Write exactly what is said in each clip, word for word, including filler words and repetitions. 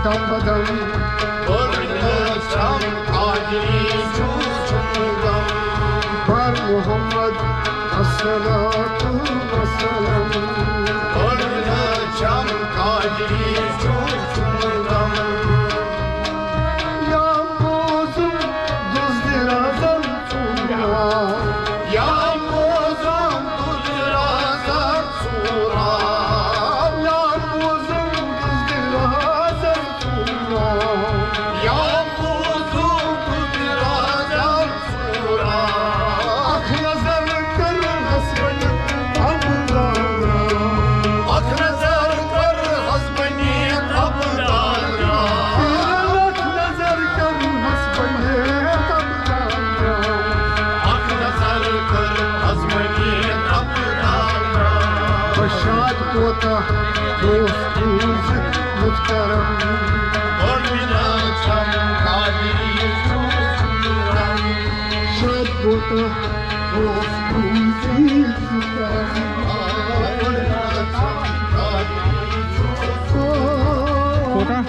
دم بدم۔ بر محمد الصلاة والسلام۔ یا موزم دزدرازن ژورا۔ یا موزم دزدرازن ژورا۔ یا موزم دزدرازن ژورا۔ یا موزم دزدرازن ژورا۔ اکھ نظر کر حسبن ابدارا۔ اکھ نظر کر حسبن ابدارا۔ اکھ نظر کر حسبن ابدارا۔ اکھ نظر کر حسبن ابدارا۔ بشاد کوتاہ دوست روٗزِتھ مُحترم۔ شاد کوتاہ دوست روٗزِتھ مُحترم۔ کوتاہ؟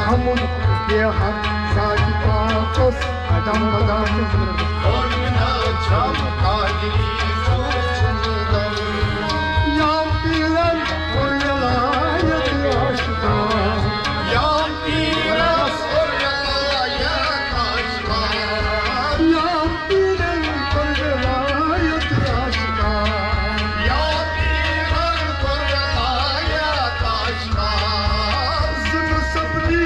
حمد بے حد ذاتِ پاکس دم بدم۔ یا پیرن ولایت عاشقان۔ یا پیرن ولایت عاشقان۔ یا پیرن ولایت عاشقان۔ یا پیرن ولایت عاشقان۔ زندٕ سپدی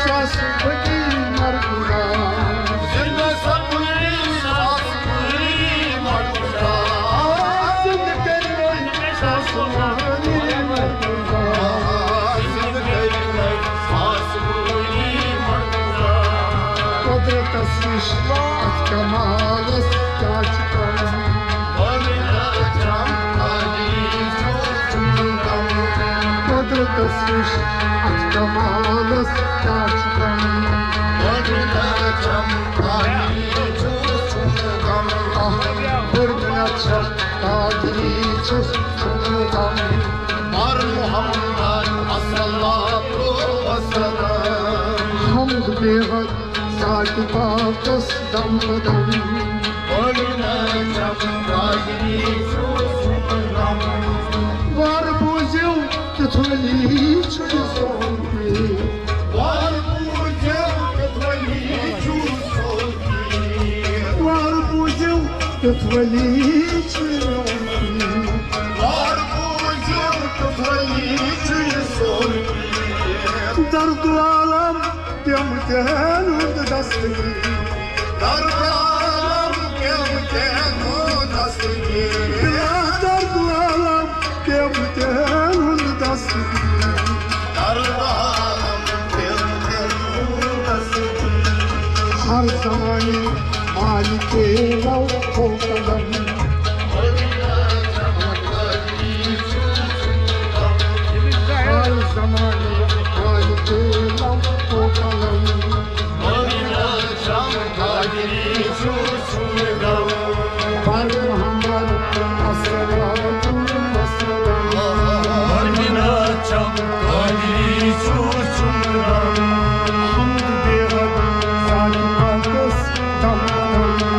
ساس ؤری مرگُزار۔ زندٕ سپدی ساس ؤری مرگُزار۔ زندٕ کٔرۍ ساس ؤری مرگُزار۔ زندٕ کٔرۍ ساس ؤری مرگُزار۔ قۄدرتس نِش اتھ کمالس کیٛاہ چھُ کم؟ قۄدرتس نِش اتھ کمالس کیٛاہ چھُ کم؟ آہ، بٔڑ منت چھم قادری چھُس چھُم غم۔ بر محمد الصلاة والسلام۔ حمد بے حد ذاتِ پاکس دم بدم۔ وار بوٗزِو کِتھ ولی چھُ سون پیر۔ وار بوٗزِو کِتھ ولی چھُ سون پیر۔ وار بوٗزِو کِتھ ولی چھُ سون پیر۔ وار بوٗزِو کِتھ ولی چھُ سون پیر۔ درد عالم پیمتن ہُنٛد دستگیر۔ درد عالم پیمتن ہُنٛد دستگیر۔ درد عالم پیمتن ہُنٛد دستگیر۔ درد عالم پیمتن ہُنٛد دستگیر۔ ہر زمانہٕ مالکے لو کو قلم۔ ہر زمانہٕ مالکے لو کو قلم۔ بر محمد الصلاة والسلام۔ حمد بے حد ذاتِ پاکس دم بدم۔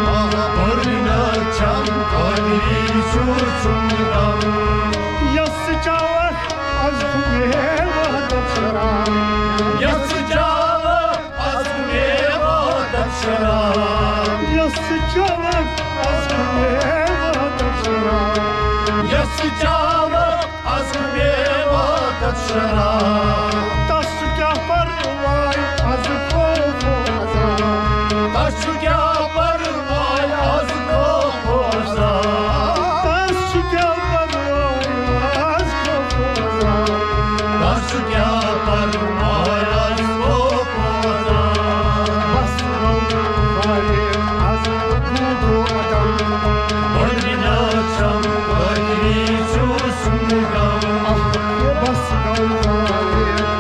یس چاوک از خمے وحدت شراب۔ یس چاوک از خمے وحدت شراب۔ یس چاوک از خمے وحدت شراب۔ یس چاوک از خمے وحدت شراب۔ تس چھُ کیٛاہ پرواے از خوف و عذاب۔ تس چھُ کیٛاہ پرواے از خوف و عذاب۔ تس چھُ کیٛاہ پرواے از خوف و عذاب۔ تس چھُ کیٛاہ پرواے از خوف و عذاب۔ بس گوٚو فارغ از کوٗت و عدم۔ بڑ منت چھم قادری چھُ سُنٛد غم۔ بس گوٚو فارغ